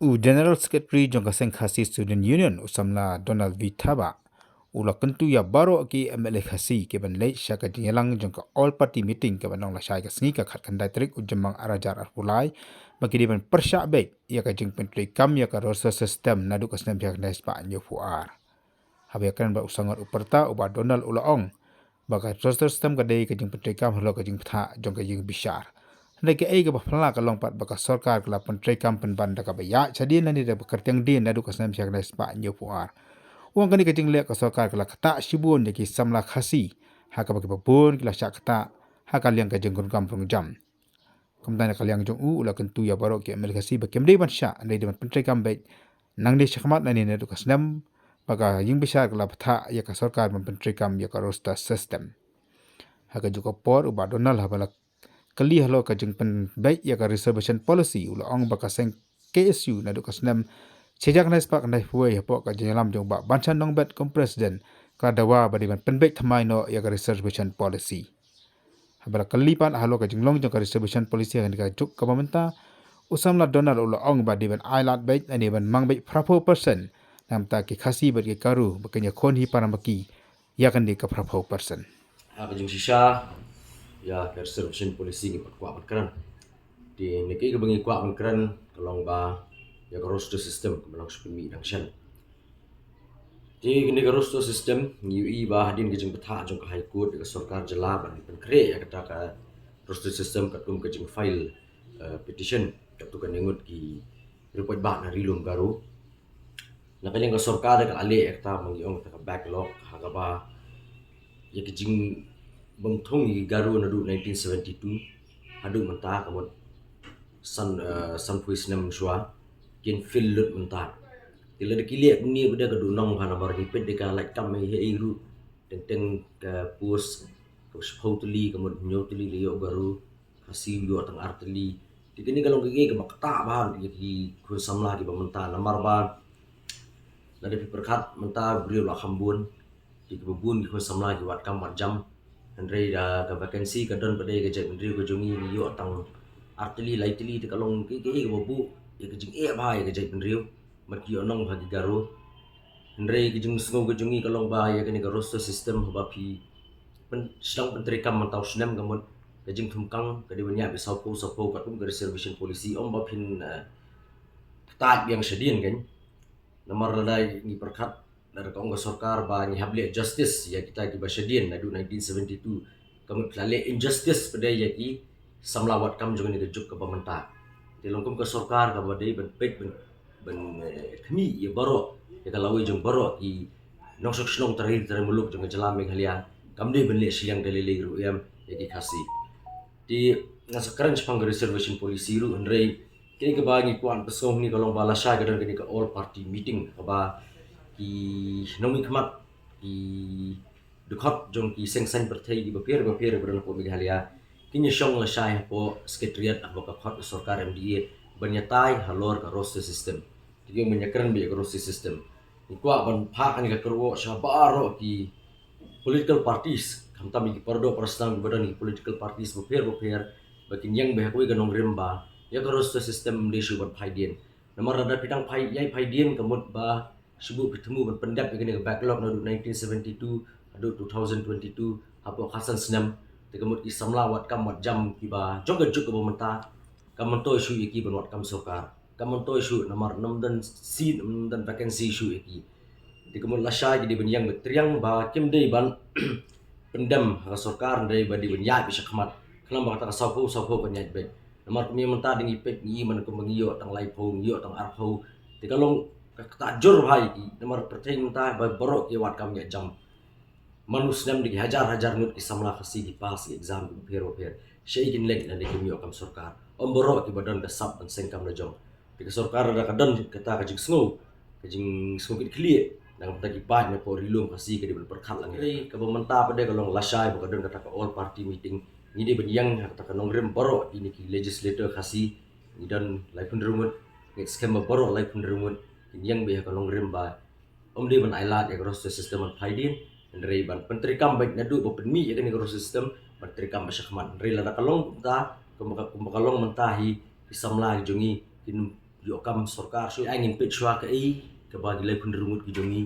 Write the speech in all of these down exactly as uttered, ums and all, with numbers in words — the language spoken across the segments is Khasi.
U General Secretary jong ka Seng Khasi Student Union, u samla Donald V Thabah, u la kyntu ïa baroh ki M L A Khasi ki ban leit sha ka jingïalang jong ka All Party Meeting ka ban long lashai ka sngi ka khatkhyndai tarik u Jymmang arhajar arphew lai, ba ki dei ban pyrshah beit ïa ka jingpyntreikam ïa ka roster system naduh ka snem shihajar khyndai spah hynñiewphew ar. Haba ïakren bad u Sangwat u Pyrta, u Bah Donald u la ong ba ka roster system ka dei ka jingpyntreikam halor ka jingbthah jong ka ïingbishar. Hynrei kaei kaba phylla ka long pat ba ka sorkar ka la pyntreikam pynban da kaba ïaid shadien lane da kaba kyrteng dien naduh ka snem shihajar khyndai spah hynñiewphew ar. U ong kane ka jingleh ka sorkar ka la ktah shibun ïa ki samla Khasi, ha kaba kiba bun ki la shah ktah ha ka liang ka jingkyrkhu pyrkhat. Kumta na ka liang jong u, u la kyntu ïa baroh ki M L A Khasi ba kim dei ban shah, hynrei dei ban pyntreikam beit nangne shakhmat lane naduh ka snem ba ka ïingbishar ka la bthah ïa ka sorkar ban pyntreikam ïa ka roster system. Ha kajuh ka por, u Bah Donald, haba la kylli halor ka jingpynbeit ïa ka reservation policy, u la ong ba ka seng K S U naduh ka snem shihajar khyndai spah khyndaiphew wei, hapoh ka jingïalam jong u Bah Bansan Nongbet kum president, ka la dawa ba dei ban pynbeit thymmai noh ïa ka reservation policy. Haba la kylli pat halor ka jinglong jong ka reservation policy ha kane ka juk kaba mynta, u samla Donald u la ong ba dei ban ailad beit lane ban mang beit phraphew percent na ka bynta ki Khasi bad ki Garo ba kin ïakhun hi para ma ki ïa kane ka phraphew percent. Ha ka jingshisha ïa ka reservation policy ngi pat kwah ban kren. Te na kaei kaba ngi kwah ban kren ka long ba ïa ka roster system kaba nang shu pynmih dang shen. Te kane ka roster system ngi ïohi ba hadien ka jingbthah jong ka High Court ïa ka sorkar jylla ban pynkhreh ïa kata ka roster system katkum ka jingfile, eh, petition katto katne ngut ki riewpaidbah na Ri Lum Garo. Na ka liang ka sorkar ka la leh ïa kata ba ngi ong kata ka backlog ha kaba ïa ka jingbymthung ïa ki Garo naduh nineteen seventy-two haduh mynta ka mut san, eh, sanphew snem shuwa kin fill lut mynta. Te lada ki leh kumne ba dei ka duhnong bha namar ngi peit da ka lait kam hi hi ruh teng teng ka post ka shiphew tylli ka mut hynñiew tylli la ïoh Garo, Khasi ïoh tang ar tylli. Te kane ka long kaei kaba ktah bha ïa ki khun samla kiba mynta namar ba lada phi pyrkhat mynta briew la kham bun, ki kiba bun ki khun samla ki wad kam wad jam. Hynrei da ka vacancy ka don pat dei ka jaitbynriew ka jong ngi ngi ïoh tang ar tylli lai tylli te ka long kaei kaei kaba buh ïa ka jingeh bha ïa ka jaitbynriew. Bad ki ïoh nong bha ki Garo. Hynrei ka jingsngew ka jong ngi ka long ba ïa kane ka roster system haba phi pyn, sdang pyntreikam mynta u snem ka mut ka jingthungkang ka dei ban ïaid beit sawphew sawphew katkum ka reservation policy, ym ba phin, eh, ktah biang shadien kan. Namar lada ngi pyrkhat lada ka ong ka sorkar ba ngi hap leh justice ïa kita kiba shadien naduh nineteen seventy-two, ka mut la leh injustice pat dei ïa ki samla wad kam jong kane ka juk kaba mynta. Te long kum ka sorkar kaba dei ban peit ban, ban, eh, khmih ïa baroh ïa ka lawei jong baroh ki nongshong shnong trai trai muluk jong ka jylla Meghalaya, kam dei ban leh shiliang da lei lei ruh em ïa ki Khasi. Te nga sa kren shaphang ka reservation policy ruh, hynrei kaei kaba ngi kwah ban pynsngew hangne ka long ba lashai ka don kane ka all party meeting kaba ki nongmihkhmat, ki dkhot jong ki seng saiñ pyrthei kiba pher ba pher ba don hapoh Meghalaya kin ïa shong lashai hapoh secretariat hapoh ka khot ka sorkar M D A ban ïatai halor ka roster system. Te ki ong ban ïakren beit ïa ka roster system. Ngi kwah ban phah kane ka kyrwoh sha baroh ki political parties, khamtam ïa ki paradoh parasnam kiba don ki political parties bapher bapher ba kin ïeng beit ha kawei ka nongrim ba ïa ka roster system ym dei shuh ban phai dien. Namar lada phi dang phai, ïai phai dien ka mut ba shu buh phi thmu ban pyndep ïa kane ka backlog naduh nineteen seventy-two haduh two thousand twenty-two, hapoh khatsan snem. Te ka mut ki samla wad kam wad jam kiba jong ka juk kaba mynta kam myntoi shuh ïa ki ban wad kam sorkar. Kam myntoi shuh namar ym don seat, ym don vacancy shuh ïa ki. Te ka mut lashai ki dei ban ïeng beit triang ba kim dei ban pyndem ha ka sorkar, hynrei ba dei ban ïaid beit shakhmat khnang ba kata ka sawphew sawphew kan ïaid beit. Namar kumne mynta dang ngi peit ngi i man kumba ngi ïoh tang laiphew, ngi ïoh tang arphew. Te ka long ka ktah jur bha ïa ki namar pyrthei mynta ba baroh ki wad kam ïa jam. Man u snem da ki hajar hajar ngut ki samla Khasi ki pass ki exam kiba pher ba pher. Shaei kin leit lada kim ïoh kam sorkar? Ym baroh kiba don ka sap ban seng kam la jong. Te ka sorkar lada ka don kata ka jingsngew, ka jingsngew kit khlieh na ka bynta ki paid na poh Ri Lum Khasi ka dei ban pyrkhat lang. Hynrei kaba mynta pat dei ka long lashai ba ka don kata ka all party meeting. Ngi dei ban ïeng ha kata ka nongrim baroh kine ki legislator Khasi. Ngi don laiphew hynriew ngut, ngi skhem ba baroh laiphew hynriew ngut kin ïeng beit ha ka nongrim ba ym dei ban ailad ïa ka roster system ban phai dien, hynrei ban pyntreikam beit naduh ba pynmih ïa kane ka roster system, ban treikam beit shakhmat. Hynrei lada ka long kumta, kumba ka, kumba ka long mynta hi, ki samla ki jong ngi kin Ïoh kam sorkar shu ai ngin peit shuwa kaei kaba ki laiphew hynriew ngut ki jong ngi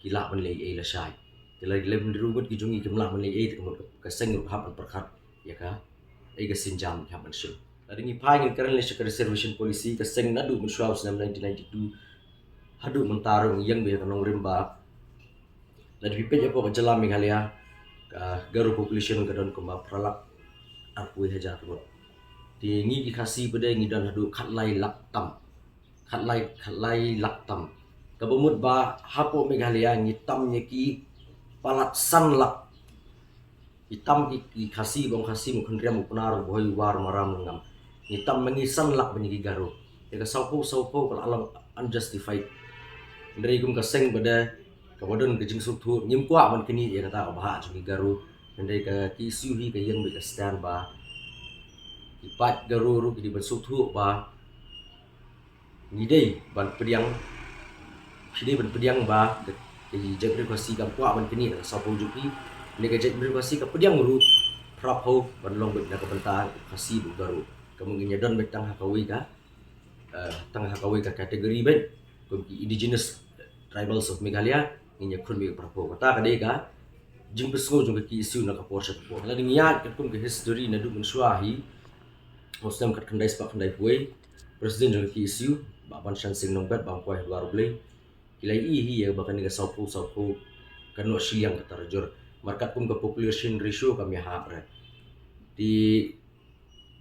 ki lah ban leh ei lashai. Te lada ki laiphew hynriew ngut ki jong ngi kim lah ban leh ei te ka mut ka seng ruh ka hap ban pyrkhat ïa kaei ka sienjam ki hap ban shim. Lada ngi phai ngin kren leh sha ka reservation policy, ka seng naduh mynshuwa u snem nineteen ninety-two haduh mynta ruh ngi ïeng beit ïa ka nongrim ba lada phi peit hapoh ka jylla Meghalaya, ka Garo population ka don kumba phra lak arphew hajar ngut. Te ngi ki Khasi pat de ngi don haduh khatlai lak tam. Khatlai, khatlai lak tam. Kaba mut ba hapoh Meghalaya ngi tam ïa ki palat san lak. Ngi tam ki, ki Khasi, ba ong Khasi, Mawkhynriam, u Pnar, u Bhoi, u War, u Maram, u Ngam. Ngi tam ma ngi san lak ban ïa ki Garo. Ïa ka sawphew, sawphew ka la long unjustified. Hynrei kum ka seng pat de kaba don ka jingsngewthuh, ngim kwah ban knieh ïa kata ka bhah jong ki Garo. Hynrei ka KSU hi ka ïeng beit ka stand ba ki paid Garo ruh ki dei ban sngewthuh ba ngi dei ban pdiang, ki dei ban pdiang ba ka, ka jaitbynriew Khasi kam kwah ban knieh da ka sawphew jong ki. Hynrei ka jaitbynriew Khasi ka pdiang ruh phraphew ban long beit na ka bynta Khasi bad Garo. Ka mut ngin ïa don beit tang ha kawei ka, eh, tang ha kawei ka category beit kum ki indigenous tribals of Meghalaya, ngin ïa khun beit phraphew. Kata ka dei ka jingpynsngew jong ka KSU na ka por sha ka por. Lada ngi ïaid katkum ka history naduh mynshuwa hi, ha u snem khatkhyndai spah khyndaiphew wei, president jong ka KSU, Bah Banshan Singh Nongbet, Bah Mpoh Hluar U Blei, ki la ïohi hi ïa ba kane ka sawphew, sawphew ka noh shiliang ka tarajur. Namar katkum ka population ratio kam ïahap re. Te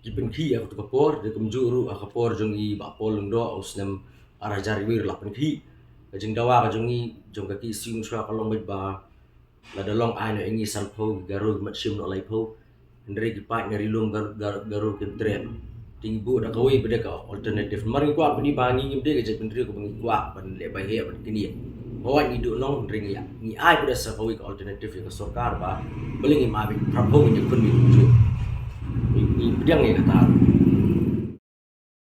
ki pynkhih ïa kato ka por, te kumjuh ruh ha ka por jong i Bah Paul Lyngdoh ha u snem ar hajar wei ruh la pynkhih. Ka jingdawa ka jong i, jong ka KSU mynshuwa ka long beit ba lada long ai noh ïa ngi sanphew, Garo ki mat shim noh laiphew. Hynrei ki paid na Ri Lum Gar-, Gar-, Garo kim treh. Te ngi buh da kawei pat de ka alternative. Namar ngi kwah pyni ba ngi ngim dei ka jaitbynriew kaba ngi kwah ban leh bai heh ban knieh. Ba wat ngi duh nong hynrei ngi, ngi ai pat de sa kawei ka alternative ïa ka sorkar ba balei ngim ai beit phraphew, ngin ïa khun beit kumjuh. Ngi, ngi pdiang ïa kata.